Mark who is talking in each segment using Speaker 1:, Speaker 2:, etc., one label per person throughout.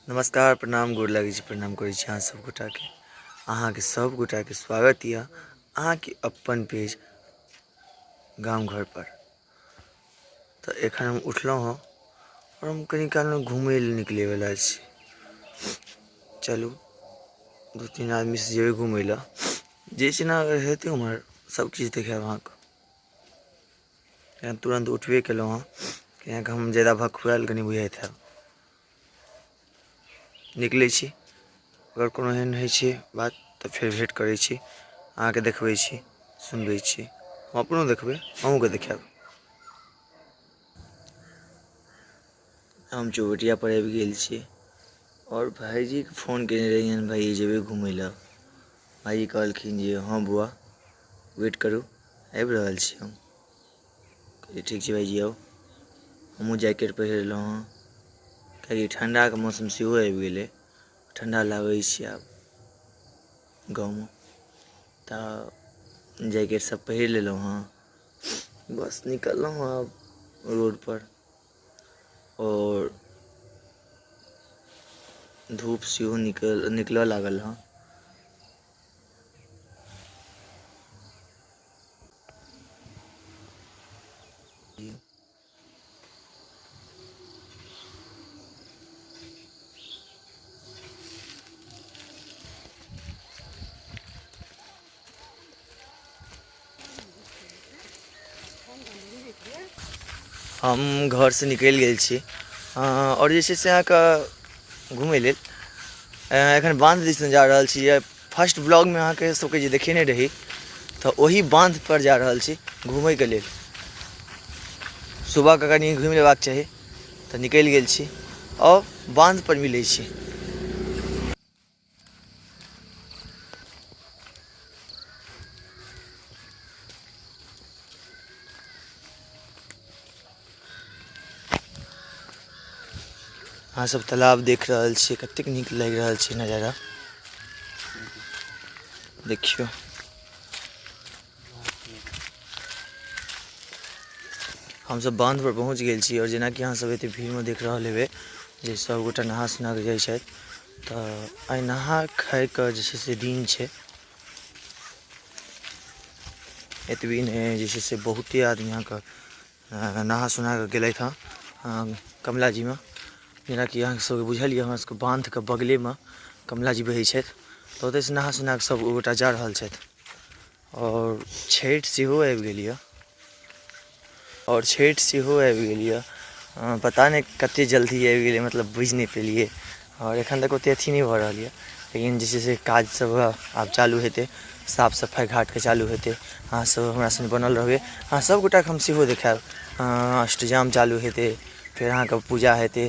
Speaker 1: नमस्कार, प्रणाम, गोर लगै छी, प्रणाम करै छी अहाँ सब गोटाके। अहाँके सब गोटाके स्वागत यऽ अहाँके अपन पेज गाम घर पर। तऽ एखन हम उठलहुँ हँ आओर हम कनि कालमे घुमै लए निकलैवला छी। चलू 2-3 आदमीसँ जेबै घुमै लए, जे छै ने अगर हेतै उम्हर सब किछु देखायब अहाँके। एखन तुरन्त उठबे केलहुँ हँ, किएकि हम ज्यादा भखुआयल कनि बुझाइत हैब। निकलै छी, अगर कोनो एहन होइ छै बात तऽ फेर भेँट करै छी, अहाँके देखबै छी, सुनबै छी, हम अपनो देखबै, अहूँके देखायब। हम चौबटिया पर आबि गेल छी आओर भाइजीके फोन केने रहियनि, भाइ जेबै घुमै लए। भाइजी कहलखिन जे हँ बौआ वेट करू, आबि रहल छी हम। कहलियै ठीक छै भाइजी आउ। हमहूँ जैकेट पहिरलहुँ हँ, किएकि ठण्डाके मौसम सेहो आबि गेलै, ठण्डा लागै छै आब गाँवमे, तऽ जैकेट सब पहिर लेलहुँ हँ। बस निकललहुँ हँ आब रोडपर आओर धूप सेहो निकलऽ लागल हँ। हम घरसँ निकलि गेल छी आओर जे छै से अहाँके घुमै लेल एखन बान्ध दिसन जा रहल छी। फर्स्ट ब्लॉगमे अहाँके सबके जे देखेने रही, तऽ ओही बान्धपर जा रहल छी घुमैके लेल। सुबहके कनि घुमि लेबाक चाही, तऽ निकलि गेल छी आओर बान्धपर मिलै छी। अहाँ सब तालाब देख रहल छियै, कतेक नीक लागि रहल छै नजारा, देखियौ। हमसब बान्ध पर पहुँच गेल छी आओर जेनाकि अहाँ सब एते भीड़मे देख रहल हेबै जे सब गोटा नहा सोना कऽ जाइ छथि, तऽ आइ नहा खायके जे छै से दिन छै। एतबी नहि जे छै से बहुते आदमी अहाँके नहा सोना कऽ गेलथि हँ कमला जीमे। जेनाकि अहाँ सबके बुझल यऽ, हमरा सबके बान्धके बगलेमे कमला जी बहै छथि, तऽ ओतयसँ नहा सोना कऽ सब गोटा जा रहल छथि। आओर छठि सेहो आबि गेल यऽ, आओर छठि सेहो आबि गेल यऽ, पता नहि कते जल्दी आबि गेलै, मतलब बुझि नहि पेलियै। आओर एखन तक ओते अथी नहि भऽ रहल यऽ, लेकिन जे छै से काज सब आब चालू हेतै, साफ सफाइ घाटके चालू हेतै। अहाँ सब हमरा संगे बनल रहबै, अहाँ सब गोटाके हम सेहो देखायब। अष्टजाम चालू हेतै, फेर अहाँके पूजा हेतै,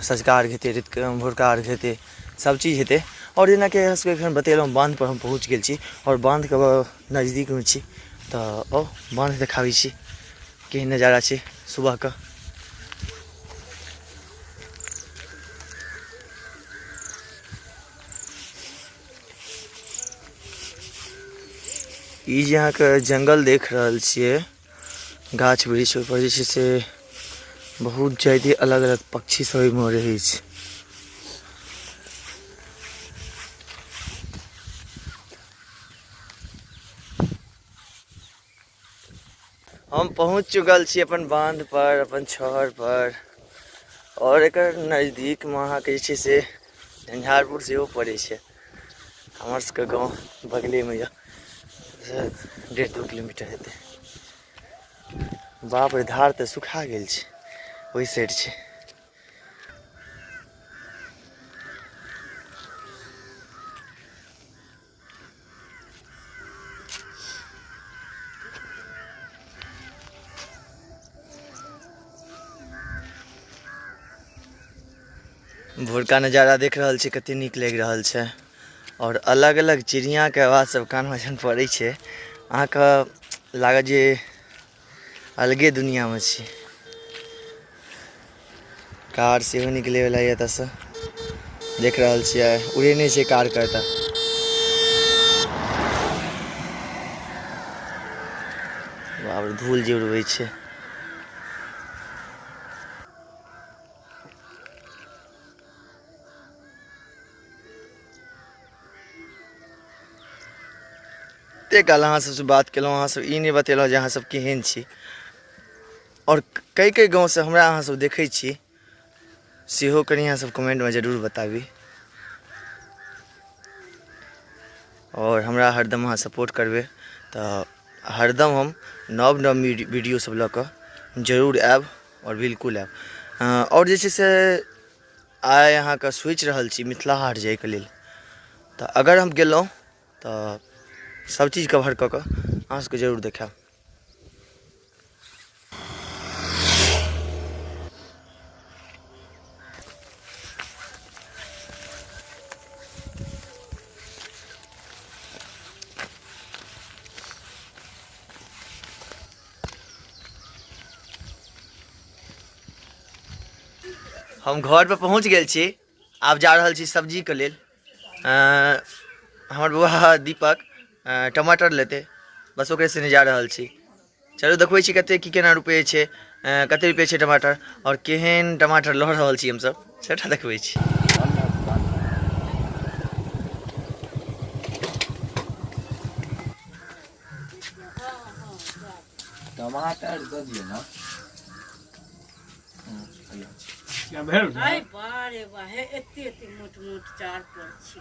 Speaker 1: सँझुका अर्घ हेतै, भोरका अर्घ हेतै, सब चीज हेतै। आओर जेनाकि अहाँ सबके एखन बतेलहुँ, बान्धपर हम पहुँच गेल छी आओर बान्धके नजदीकमे छी, तऽ आउ बान्ध देखाबै छी केहन नजारा छै सुबहके। ई जे अहाँके जंगल देख रहल छियै, गाछ वृक्ष, ओहिपर जे छै से बहुत जादे अलग अलग पक्षी सब ओहिमे रहै छै। हम पहुँच चुकल छी अपन बान्ध पर, अपन छहर पर, आओर एकर नजदीकमे अहाँके जे छै से झंझारपुर सेहो पड़ै छै। हमर सबके गाँव बगलेमे यऽ, 1.5-2 किलोमीटर हेतै। बाप रे, धार तऽ सुखा गेल छै, ओहि साइड छै। भोरका नजारा देख रहल छी, कते नीक लागि रहल छै। आओर अलग अलग चिड़ियाके आवाज सब कानमे जहन पड़ै छै, अहाँके लागत जे अलगे दुनियामे छी। कार सेहो निकलैवला यऽ एतऽसँ, देख रहल छियै, उड़ेने छै कारके एतऽ। बाप रे, धूल जे उड़बै छै। एतेक काल अहाँ सबसँ बात केलहुँ, अहाँ सब ई नहि बतेलहुँ जे अहाँ सब केहन छी आओर कई कई गाँवसँ हमरा अहाँ सब देखै छी, सेहो कनि अहाँ सब कमेंटमे जरूर बताबी। आओर हमरा हरदम अहाँ सपोर्ट करबै तऽ हरदम हम नव नव वीडियो सब लऽ कऽ जरूर आयब आओर बिल्कुल आयब। आओर जे छै से आइ अहाँके सोचि रहल छी मिथिला हाट जाइके लेल, तऽ अगर हम गेलहुँ तऽ सब चीज कवर कऽ कऽ अहाँ सबके जरूर देखायब। हम घर पर पहुँच गेल छी, आब जा रहल छी सब्जीके लेल। हमर बौआ दीपक टमाटर लेतै, बस ओकरे संगे जा रहल छी। चलू देखबै छी कते की केना रुपये छै, कते रुपये छै टमाटर आओर केहन टमाटर लऽ रहल छी हमसब, सबटा देखबै छी।
Speaker 2: टमाटर दऽ दियौ ने।
Speaker 3: अरे बा रे बा, हे एते एते मोट मोट चार पर छी।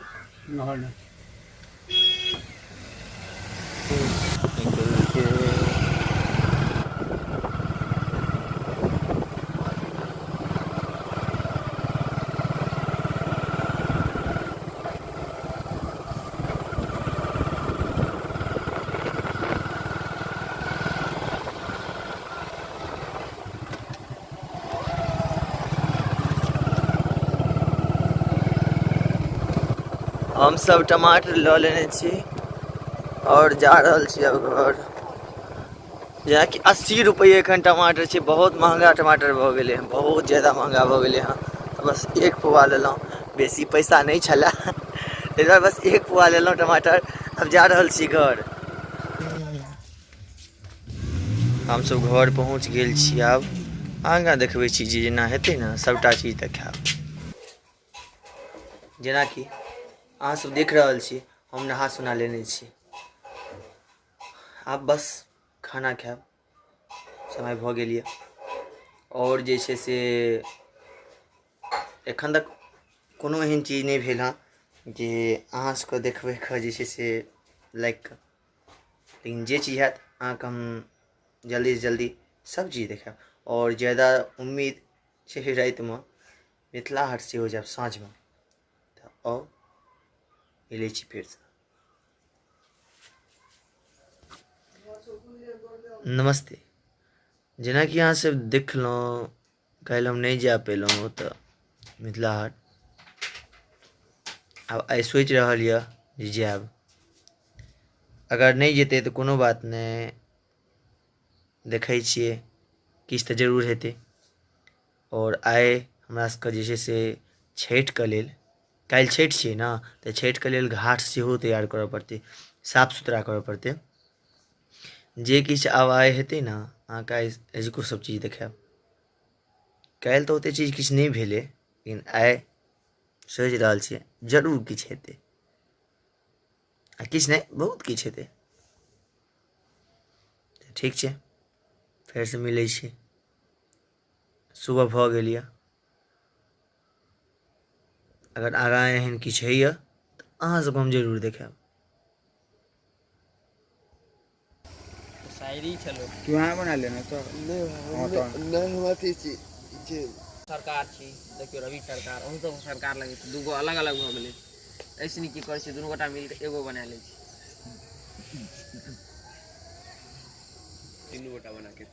Speaker 1: हम सब टमाटर लऽ लेने छी और जा रहल छी अब घर। जेनाकि 80 रुपये एखन टमाटर छै, बहुत महंगा टमाटर भऽ गेलै हँ, बहुत ज्यादा महंगा भऽ गेलै हँ। बस एक पौआ लेलहुँ, बेसी पैसा नहि छलए, ताहि दुआरे बस एक पौआ लेलहुँ टमाटर। अब जा रहल छी घर। हमसब घर पहुँच गेल छी। आब आगाँ देखबै छी जे जेना हेतै ने सबटा चीज देखायब। जेनाकि अहाँ सब देख रहल छी, हम नहा सोना लेने छी, आब बस खाना खायब, समय भऽ गेल यऽ। आओर जे छै से एखन तक कोनो एहन चीज नहि भेल हँ जे अहाँ सबके देखबैके जे छै से लाइक कऽ, लेकिन जे चीज हैत अहाँके हम जल्दीसँ जल्दी सब चीज देखायब। आओर ज्यादा उम्मीद छै रातिमे मिथिला हाट सेहो जायब साँझमे। तऽ आउ मिलै छी फेरसँ। नमस्ते। जेनाकि अहाँ सब देखलहुँ, काल्हि हम नहि जा पेलहुँ ओतऽ मिथिला हाट। आब आइ सोचि रहल यऽ जे जायब, अगर नहि जेतै तऽ कोनो बात नहि, देखै छियै किछु तऽ जरूर हेतै। आओर आइ हमरा सबके जे छै से छठिके लेल, काल्हि छठि छियै ने, तऽ छठिके लेल घाट सेहो तैयार करऽ पड़तै, साफ सुथरा करऽ पड़तै। जे किछु आब आइ हेतै ने, अहाँके आइ अजुको सब चीज देखायब। काल्हि तऽ ओते चीज किछु नहि भेलै, लेकिन आइ सोचि रहल छियै जरूर किछु हेतै, आ किछु नहि बहुत किछु हेतै। तऽ ठीक छै, फेरसँ मिलै छी। सुबह भऽ गेल यऽ, अगर आगाँ एहन किछु होइए तऽ अहाँ सबके हम जरूर देखायब।
Speaker 4: शायरी छलो
Speaker 2: तू यहाँ बना लेना तो
Speaker 5: नहि
Speaker 2: हाँ तो
Speaker 5: नहि, हम अथी छी जे
Speaker 4: सरकार छी। देखियौ रवि सरकार, अहूँ सब सरकार लगै छै, दूगो अलग अलग भऽ गेलै। एहिसँ नीक की करै छै, दुनू गोटा मिल कऽ एगो बना लै छै।
Speaker 5: तीनू गोटा बना के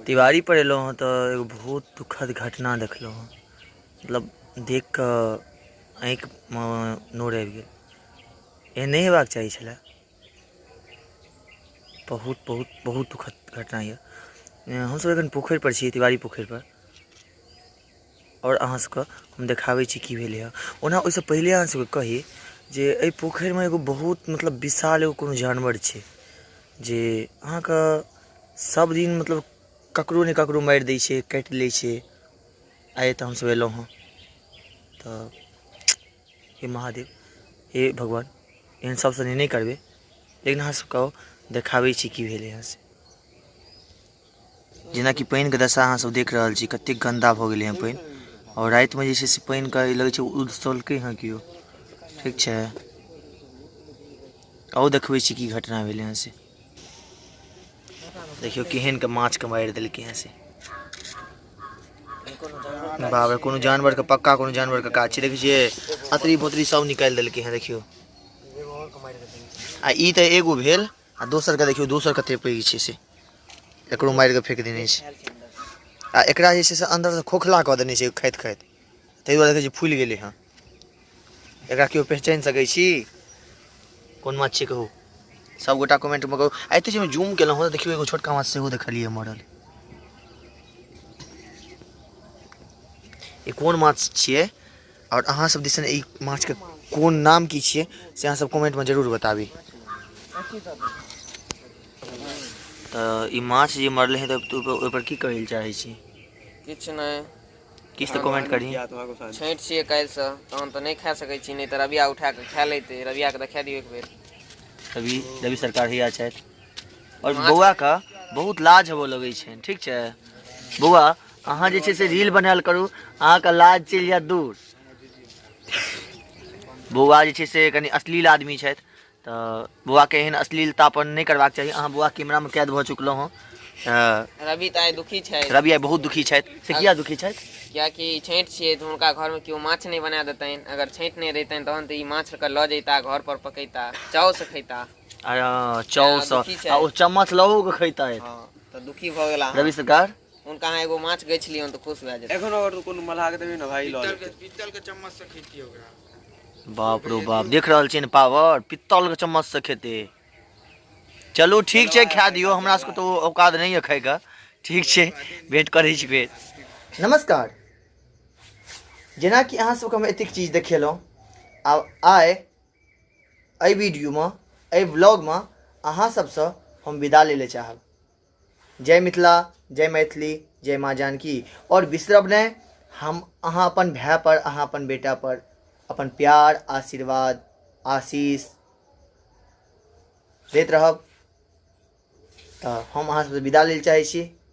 Speaker 1: तिवारी पर एलहुँ हँ तऽ एगो बहुत दुखद घटना देखलहुँ हँ, मतलब देख कऽ आँखिमे नोर आबि गेल। एहन नहि हेबाक चाही छलए। बहुत बहुत बहुत दुखद घटना यऽ। हमसब एखन पोखरि पर छी, तिवारी पोखरि पर, आओर अहाँ सबके हम देखाबै छी की भेलै हँ। ओना ओहिसँ पहिले अहाँ सबके कही जे एहि पोखरिमे एगो बहुत मतलब विशाल एगो कोनो जानवर छै जे अहाँके सब दिन मतलब ककरो ने ककरो मारि दै छै, काटि लै छै। आइ एतऽ हमसब एलहुँ हँ तऽ हे महादेव, हे भगवान, एहन सबसँ नहि करबै। लेकिन अहाँ सबके देखाबै छी की भेलै हँ से। जेनाकि पानिके दशा अहाँ सब देख रहल छी, कतेक गन्दा भऽ गेलै हँ पानि। आओर रातिमे जे छै से पानिके लगै छै उधसलकै हँ केओ। ठीक छै, आउ देखबै छी की घटना भेलै हँ से। देखियौ केहन के माछके मारि देलकै हँ से। बाप रे, कोनो जानवरके, पक्का कोनो जानवरके काज छै। देखै छियै, अतरी भोतरी सब निकालि देलकै हँ। देखियौ, आ ई तऽ एगो भेल, आ दोसरके देखियौ, दोसर कते पैघ छै से, एकरो मारि कऽ फेक देने छै। आ एकरा जे छै से अन्दरसँ खोखला कऽ देने छै खाइत खाइत, ताहि दुआरे देखै छियै फूलि गेलै हँ। एकरा केओ पहचानि सकै छी कोन माछ छै? कहू सबगोटा कमेंटमे कहू। आ एते जे जूम केलहुँ हँ, देखियौ एगो छोटका माछ सेहो देखलियै मरल। ई कोन माछ छियै आओर अहाँ सब दिसन ई माछके कोन नाम की छियै, से अहाँ सब कमेंटमे जरूर बताबी। तऽ ई माछ जे मरलै हँ, तऽ ओहिपर की कहै लए चाहै छी?
Speaker 4: किछु नहि।
Speaker 1: किछु तऽ कमेंट करी।
Speaker 4: छठि छियै काल्हिसँ, तहन तऽ नहि खा सकै छी, नहि तऽ रबिया उठा कऽ खा लेतै। रबियाके देखा दियौ एक बेर।
Speaker 1: रवि, रवि सरकार हैया छथि। आओर बौआके बहुत लाज होबऽ लगै छनि। ठीक छै बौआ, अहाँ जे छै से रील बनायल करू, अहाँके लाज चलि जायत दूर। बौआ जे छै से कनि अश्लील आदमी छथि, तऽ बौआके एहन अश्लीलतापर नहि करबाक चाही। अहाँ बौआ कैमरामे कैद भऽ चुकलहुँ हँ। तऽ
Speaker 4: रवि तऽ आइ दुखी छै।
Speaker 1: रवि आइ बहुत दुखी छथि। से किया दुखी छथि?
Speaker 4: कियाकि छठि छियै तऽ हुनका घरमे केओ माछ नहि बना देतनि। अगर छठि नहि रहितनि तहन तऽ ई माछके लऽ जैता, घर पर पकैता, चावसँ खैता।
Speaker 1: आ चावसँ
Speaker 4: दुखी छै।
Speaker 1: आ ओ चम्मच लओ के खैतथि।
Speaker 4: हँ, तऽ दुखी भऽ गेला।
Speaker 1: रवि सरकार,
Speaker 4: हुनका अहाँ एगो माछ गछि लियौन तऽ खुश भए जेतै।
Speaker 5: एखन अगर तू कोनो मल्लाह के देबही ने भाई, लऽ लेतै।
Speaker 2: पीतल के चम्मच से खैतियै ओकरा।
Speaker 1: बाप रो बाप, देख रहल छियै ने पावर, पित्तल के चम्मच से खेतै। चलू ठीक छै, खा दियौ, हमरा सबके तऽ ओ औकात नहि यऽ खाइके। ठीक छै, भेंट करै छी फेर। नमस्कार। जेनाकि अहाँ सबके हम एतेक चीज देखेलहुँ, आब आइ एहि वीडियोमे, एहि व्लॉगमे अहाँ सबसँ हम विदा लै लए चाहब। जय मिथिला, जय मैथिली, जय माँ जानकी। आओर बिसरब नहि, हम अहाँ अपन भाय पर, अहाँ अपन बेटा पर अपन प्यार, आशीर्वाद, आशीष दैत रहब। तऽ हम अहाँ सबसँ विदा लै लए चाहै छी।